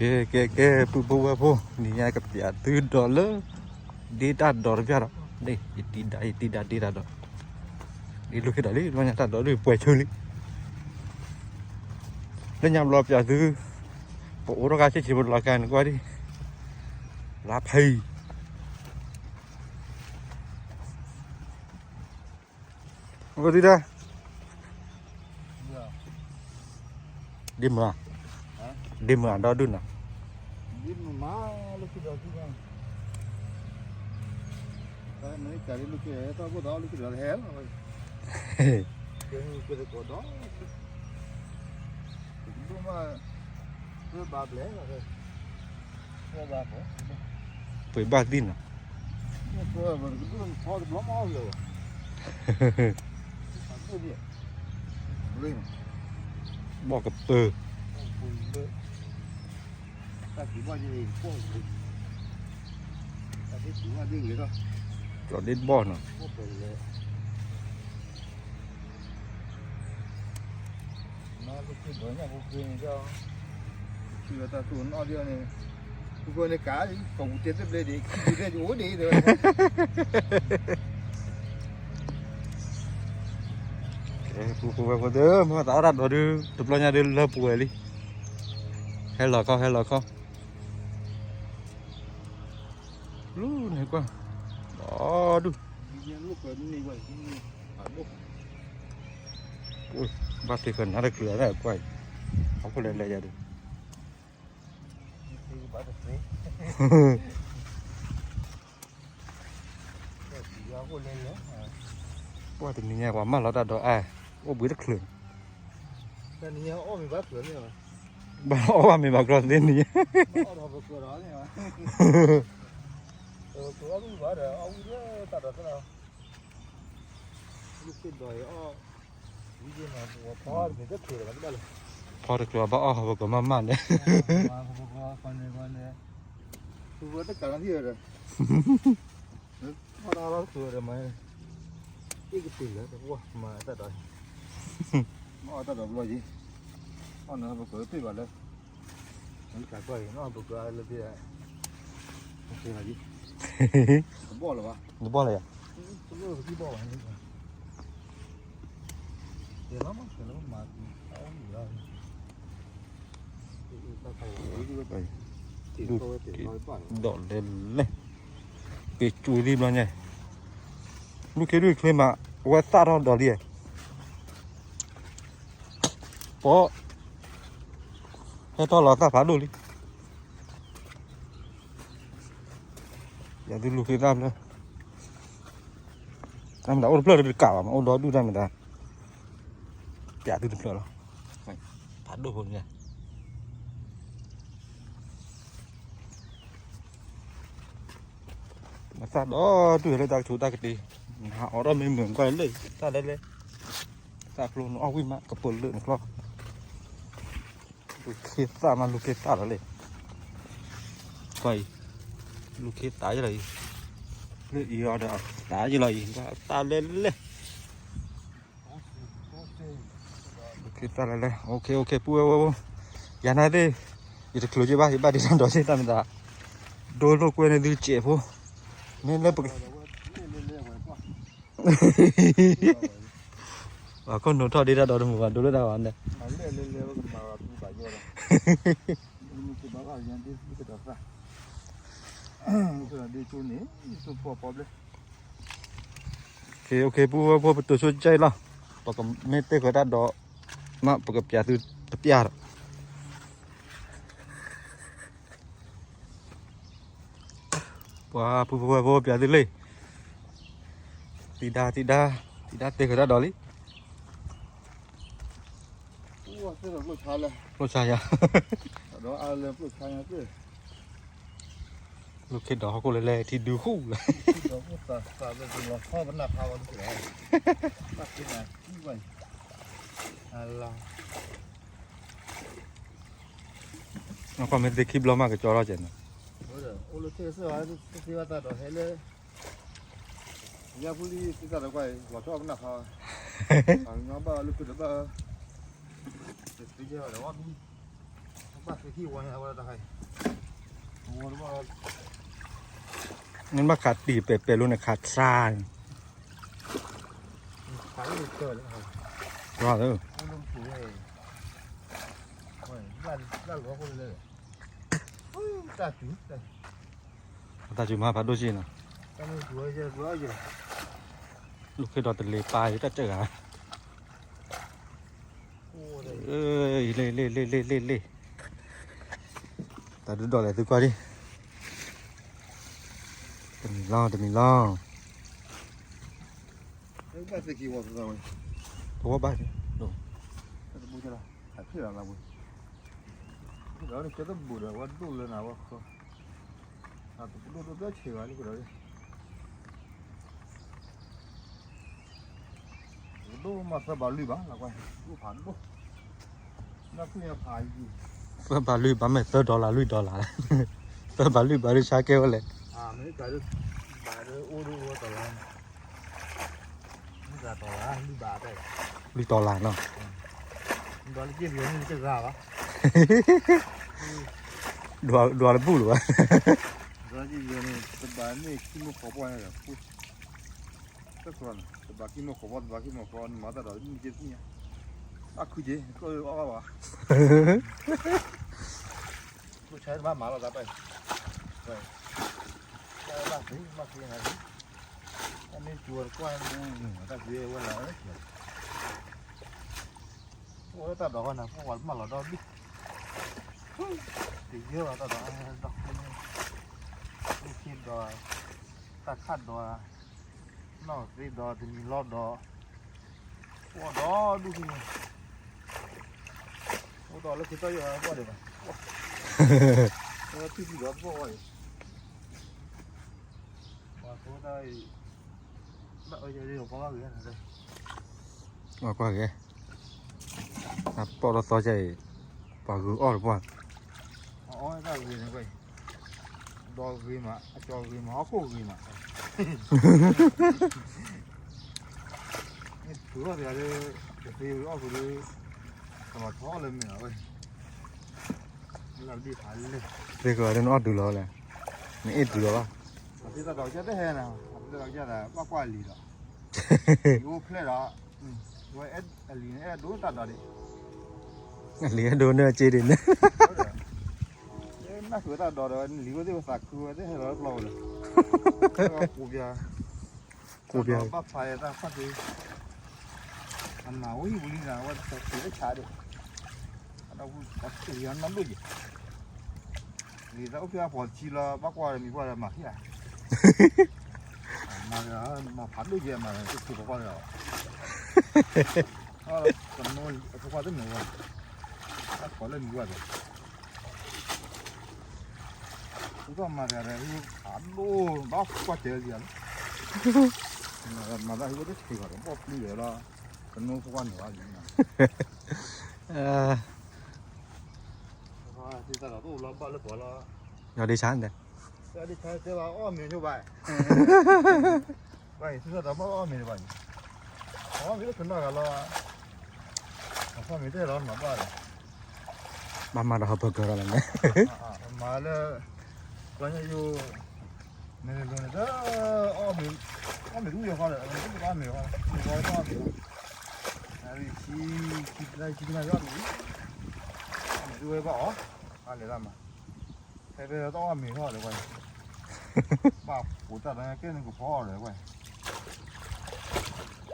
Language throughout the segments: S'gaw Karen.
ကဲ ကဲ ကဲ ပုၢ်ဖိဝဲၢ်ဖိ နံၤညါကပျးသုဒိးလၢ ဒ့တၢ်ဒိးတပျၢ်ဒီး ဒ့ ယတံၤဒါ ယတံၤဒါဒ့တၢ်ဒိး ဒ့လိၣ်ခဲဒီးလံ ဘျီညါတၢ်ဒိးဒုးပှဲၤဆၢလံ လၢညါဘျီပျးသု ပအိၣ်ထီၣ်ကါဆ့ၣ်ဆ့ၣ်ပလီၤကါန့ၣ်ကွၢ်ဒံး လါဖံ အကသံဒါ ဒ့မုၢ်ဧါ ဒ့မုၢ်အဒီဒုၣ်နီၤ ဒ့မုၢ်မး လၢခံဒီးခံဒီး တၢ်မ့ၢ်ကးလၢလၢခံဒီး တၢ်ဘိၣ်ဒီးလၢခံဒီးဟဲလီၤ ကဲမုၢ်ကဲတကိးဒီး ဒိၣ်မး ဘၣ်ဘျဲၣ်လီၤ ပှ့ၤဘၣ်သ့ၣ်နီၤ ဘီၣ်ကပၢၤ တၢ်ကဘီၣ် ကၠီၤဒ့တဘီၣ်နီၤ ပူဖိဝဲဖိသ့ၣ် မ့ၢ်သးအီၣ်တၢ်ဒိးဒုး တဘျီညါဒုးလၢပှဲၤလံ ဟဲလီၤခီ ဟဲလီၤခီ လူန့ၣ်ကွၢ် အီဒု ဘၣ်သ့ၣ်ကနါတချုးအကွၢ်အံၤ အခိၣ်လဲၤလဲၤယၤဒုး ပှၤတနံၤညါပှၤမၢလီၤတၢ်ဒိးအါ အိၣ်ဘှံးတချုး ဘၣ်အီၣ်ဘၣ်မ့ၤဘၣ်ကျီသ့နံၤ ဖီတချုးဘၣ်အီၣ်ဟီၣ်ပကမၢ်မၢ်န့ၣ် အီၣ်တၢ်လီၤတချုးဒီးမၤ အ့ၣ်ကပ့ၤလၢတကွၢ်မၤတၢ်ဒိး မၤအီၣ်တၢ်ဒိးဘျီယံၤ အီၣ်နပကပ့ၤဘၣ်လၢ မ့ၢ်ကကွၢ်အံၤ နီၢ်ပကလၢဘ့ၣ် တဘီၣ်လၢၤဘၣ် တဘီၣ်လၢၤယၤ တဘီၣ်လၢၤဘၣ် တဲလီၤမး တဲလီၤမး ဒုးက့ၤဒီးလဲၣ်လဲၣ် က့ၤကၠူလံဘျီညါ လူၢ်ခ့ဒုၣ်ချ့မး အဝဲသၣ်ထီၣ်ဒီးလံ ပီ ဟဲထီၣ်လီၤသၣ်ဖးဒိၣ်လံ ယၤသုလူၢ်ခ့သၣ်ဖျၢၣ် တၢ်မ့ၢ်တၢ်အိၣ်တဖျၢၣ်တကးဘၣ်မး အိၣ်ဒီဒူၣ်တၢ်မ့ၢ်တၢ် ပျးသုတဖျၢၣ်လီၤ ဖးဒိၣ်ဖိန့ၣ် မ့ၢ်သၣ်ဒီဒူၣ်လၢတၢ်ကဆူးတၢ်ကတ့ၤ နဟးအိးထီၣ်မ့ၢ်မုာ်ကွၢ်လၢ သၣ်လဲၣ်လဲၣ် သၣ်ကျိနအီၣ်ဝံၣ်မး ကပၢၤလၢနချီ လူၢ်ခ့သၣ်မး လူၢ်ခ့သၣ်လီၤလဲၣ် ကွၢ်အံၤ လူၢ်ခ့သၣ်ယလီၤအံၤ လၢအံၤအီၤဒီး သၣ်ယလီၤအံၤ သၣ်လဲၣ်လဲၣ် လူၢ်ခ့သၣ်လဲၣ်လဲၣ် အိၣ်ခ့ အိၣ်ခ့ ပုၢ်ဝဲၢ်ဝဲၢ် ယၤနာ်သ့ၣ် ယတချုးက့ဘၣ် ယဘၣ်ဒ့တၢ်ဒိးစ့ၢ်တၢ်မ့ၢ်သး ဒိလိာ်ကွဲန့ၢ်သုစဲးဖိ မ့ၢ်လၢ ပှၤခိၣ်နူာ်ထီၣ်ဒ့တၢ်ဒိးတမုာ်ဘၣ် ဒိလၢတၢ်ဘၣ်န့ၣ် အိၣ်ခ့ အိၣ်ခ့ ပုၢ်ဝဲၢ်ဖိ ပတိၤဆိကဲလီၤ ပကမ့ၢ်တဲဃုာ်တၢ်ဒိး မး ပကပျးသုတပျၢ်ဒီး ပှၤပုၢ်ဖိဝဲၢ်ဖိ ပျးသုလံ တံၤဒါ တံၤဒါ တံၤဒါတဲဃုာ်တၢ်ဒိးလံ ပျိဆါယၤ လူၢ်ခ့ဒီးဟီၣ်ခိၣ်လဲၣ်လဲၣ် ထံဒုဃူလၢ ကွၢ်မ့ၢ်သ့ခံဘျီမးကကၠီထီၣ်ကဲန့ၣ် ယၤဖူလံသံသးဒီးကွၢ်အံၤ လီၤဆီအပနၢ်ဖးဝဲ အညီဘၣ်လၢခုဒီးဘၣ် တသ့ယဲၢ်ဒီးဝဲဘံ ဘၣ်သ့ၣ်ခံဝါညါဝဲတၢ်ခါအံၤ, ဝါတဘၣ်, နဘၣ်ခးတံၢ်ပဲာ်ပဲာ်လိန့ၣ် ခးစါန့ၣ်, ခးလၢကၢၢ်လၢ, ဝါလၢ, လၢကပူၤဝဲ, လၢလီၤခိၣ်လၢ, တၢ်စူၤ, တၢ်စူၤမၤဖးဒိၣ်က့နီၤ, တၢ်မ့ၢ်စူၤဝဲယဲၢ်ဘျီယဲၢ်, လူၢ်ခ့ဒီးတလ့ၤပၢ်ယတၢ်တဂၤ လ့ၣ်လ့ၣ်လ့ၣ်လ့ၣ်လ့ၣ်လ့ၣ်, တၢ်ဒုးဒီးလဲၤသုကွၢ်ဒံး, တမံၤလီၤ တမံၤလီၤ, သဝီဘၣ်, တဘိလီၤ, ကဲတဘူၣ်ဒီးဝဲဒိၣ်လၢနဝဲခီ, တဒိၣ်ဒိၣ်တဆံးဘၣ်လံကဒီး ဒိၣ်မးသၢဘးလွံၢ်ဘးလီၤကွၢ်, ဒိၣ်ဖးဒိၣ်, နဖုၣ်ညါဖးယံၤ, သၢဘးလွံၢ်ဘးမ့ၢ်သၢဒီလၣ်လွံၢ်ဒီလၣ်, သၢဘးလွံၢ်ဘးဒုးဆါကဲဝဲလဲၣ်, မ့ၢ်တၢ်ဒုး, ဘးဒုးအိၣ်ဒုးအိၣ်ဒီလၣ်, မ့ၢ်တၢ်ဒီလၣ်လွံၢ်ဘးတဲ, လွံၢ်ဒီလၣ်နီၤ, ဒီလၢက့ၢ်ပယီၤန့ၣ်တဂၤဘၣ်, ဒွးတဘူၣ်လၢၤဘၣ်, ဒီလၢက့ၢ်ပယီၤန့ၣ် တဘးန့ၣ်ခံမိၢ်ဃီပှၢ်န့ၣ်ဒီး တကျီန့ၣ် တဘးခံမိၢ်ဃီပှၢ် တဘးခံမိၢ်ဃီ နမၤတၢ်ဒီး မ့ၢ်က့သ့ၣ်ညါ, ဘၣ်ခုက့ၤ ကျီအီၣ်ဘၣ်, ကျိဆါတဘၣ်မၤလီၤတၢ်ပၢ်အံၤ, တၢ်ဘၣ်သ့ ဘၣ်သ့နၤသ့, တၢ်မ့ၢ်စူၤတကွၢ်မူမူ တၢ်သ့ဝဲလၢ အိၣ်လၢတၢ်ဒီးဝဲနၤ ပှၤမၢလီၤဒီဘ့ၣ်, တယၢဘၣ်တၢ်ဒီး ဒီး, လၢခံဒီး, တၢ်ခၣ်ဒီး, နီၢ်သ့ဒီး တမံၤလီၤဒီး, ပှၤဒီဒူၣ်န့ၣ်, အိၣ်ဒီးလၢခံတၢ်ယီၤဘၣ်ဒံးဘၣ်, ထံၣ်ဒီးပှၤအံၤ, ပှၤဖိတၢ်အံၤ, ဘၣ်အၢယၤဒ် ပှၤကွၢ်ဂ့ၤ, အပီၣ်ထီၣ်သီကဲအံၤ, ပှၤဂုၤအီၣ်တပှၢ်, အီၣ်တၢ်ဂ့ၤန့ၣ်ကွၢ်အံၤ, ဒီးဂ့ၤမး အကၠီဂ့ၤမး ဟီၣ်ခိၣ်ဂ့ၤမး, မ့ၢ်ထုးထီၣ်တဂၤလၢ, တသ့ဝံၤအီၣ်ဃုာ်ဒီး, ကမၤထီၣ်လၢမ့ၢ်အဝဲ, လၢဒ်ဖးလဲၢ်, သ့ကၤဒ်နအီၣ်တုၤလီၤလဲၣ်, နအ့ၣ်တုၤလီၤဘၣ်, အသ့တၢ်ဒီးကတၢၢ်တဟဲနၤ အသ့တၢ်ဒီးကတၢၢ် ဘၣ်ကွၢ်လံၤဒီး, ယအိၣ်ဖျဲၣ်ဒီး, ဝဲအလံၤန့ၣ်အဲၣ်ဒိးတၢ်ဒီးဒံး, အလံၤအဲၣ်ဒိးန့ၢ်အစ့ဒံးန့ၣ်, နၢ်ဃုာ်တၢ်ဒီးဒီး နလံၤဝဲသ့ၣ်ဝဲသးခုဝဲသ့ၣ်ဟဲလီၤတပျီဝဲလၢ, ကိးပျါ, ကိးပျါ, ဘၣ်ဖးယတၢ်ဖးက့ၤ, အမၤဝဲဟံၣ်ပူၤလံနၤ ဝဲတၢ်က့ၤလၢဆါဒံး, အဒီပုၢ်အီၤနီၢ်ဒိၣ်ယဲၢ်, လံၤသးအိၣ်ဖျဲၣ်အဖီၣ်တဆံလီၤ ဘၣ်ကွၢ်ဒီးမံၤကွၢ်ဒီးမၤဖံးဧါ, မၤ, မၤဖးဒိၣ်ယဲၢ်မၤဒီး တချုးပကွၢ်ဒီး, ကနိအဖိခွါတမုာ်ဝဲ, တၢ်ဖီၣ်လၢမံၤကွၢ်ဒီး သုကမၤတဂၤဒီး ဟံၣ်ဖးဒိၣ် ဘၣ်ကွၢ်စၢၤလံဧါလီၤ, မၤသးဟံၣ်ဖိတဆံးဘၣ်ဒီး ဘီၣ်ပျံၤဒီးလီၤ, ကနိဖိခွါန့ၣ်ဘၣ်လံ, သးဒီးတအိၣ်လီၤဘၣ်လၢပှၤလီၤ, ယီၤဒ့ဆါန့ၣ်, ယီၤဒ့ဆါတဲဘၣ်အီၣ်မ့ၤညိဘၣ် ဘၣ်အံၤ သုသးဒီးဘၣ်အီၣ်မ့ၤတဘၣ်အံၤ, အီၣ်မ့ၤလၢကနီၢ်ဂၤလီၤ, အဖီမ့ၤတဲလီၤမၤဘၣ်ဒီး, ဘၣ်မၤဒီးဟီၣ်ပၢၢ်ကၢၤလီၤလဲၣ်, မၤလၢ, ကျီညါယိ, မ့ၢ်လိၤန့ၣ် အီၣ်မ့ၤ, အီၣ်မ့ၤတဝံၣ်အဃီဒီး မ့ၢ်တဘၣ်မ့ၤအဃီ, မ့ၢ်ဝဲတဘၣ်မ့ၤအဃီ, နၤလံခံ, ခံကနၣ်ယီၣ်မ့ၤ, မ့ၢ်တဝဲဘၣ်အီၤ, အါလဲၤလၢမၤ ဖဲဖဲတအီၣ်မ့ၤထီၣ်ဒီးကွၢ်, ဘၣ်ပိာ်တၢ်ဒီးကဲန့ၣ်ကဖီအီၤဒီးကွၢ်, လဲၤ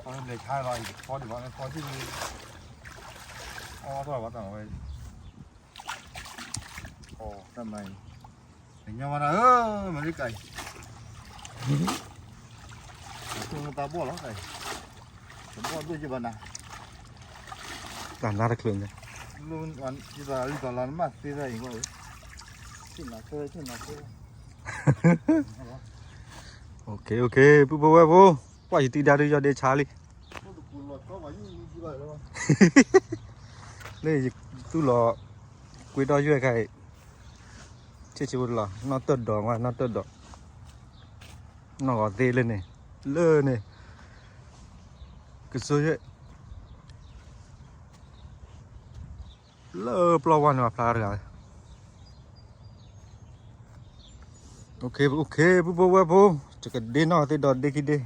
ဆါလီၤ ယကဖီဒံးဘၣ် မ့ၢ်ဖီဒံးန့ၣ်, အီၣ်ထီၣ်ဘၣ်တၢ်ဝဲ, အီၣ်တၢ်မၤအံၤ, ကညီမၤတၢ်ဧၢ, မၤလံကၤအံၤ, အခိၣ်နတၢ်ဘီၣ်လီၤ, တဘီၣ်ဒိၣ်ယဘၣ်နၤ, တၢ်နါတချုးန့ၣ်, လၢလံာ်တလါနမ့ၢ်သ့သၢအံၤကွၢ်, ဆ့ၣ်နၤဆ့, ဆ့ၣ်နၤဆ့, အိၣ်ခ့ အိၣ်ခ့ ပုၢ်ဖိဝဲၢ်ဖိ, ကွၢ်ယတံၤဒါဒုးယီၤဒ့ဆါလံ, လၢယသူၣ်လီၤ, ကွ့ဒီးယွဲၢ်ခါအံၤ, ဆ့ၣ်ဆ့ဖိတလီၤ နီၢ်တၢၢ်ဒီး နီၢ်တၢၢ်ဒီး, နီၢ်ဂီၤသ့လၢန့ၣ်, လၢန့ၣ်, ကစိယွဲၢ်, လၢပျီဝါန့ၣ် ပှၤဖျါတဂၤ, အိၣ်ခ့ ပုၢ်ဖိဝဲၢ်ဖိ, ယကဒ့နီၢ်သ့ၣ်ဒီးဒ့ခံဒ့,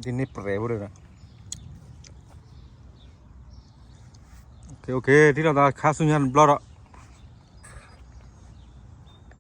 ဒ်န့ၣ်ပြဲၤဖိဒီး, အိၣ်ခ့ ထံၣ်လိာ်သးခါဆူညါတဘျီဒီး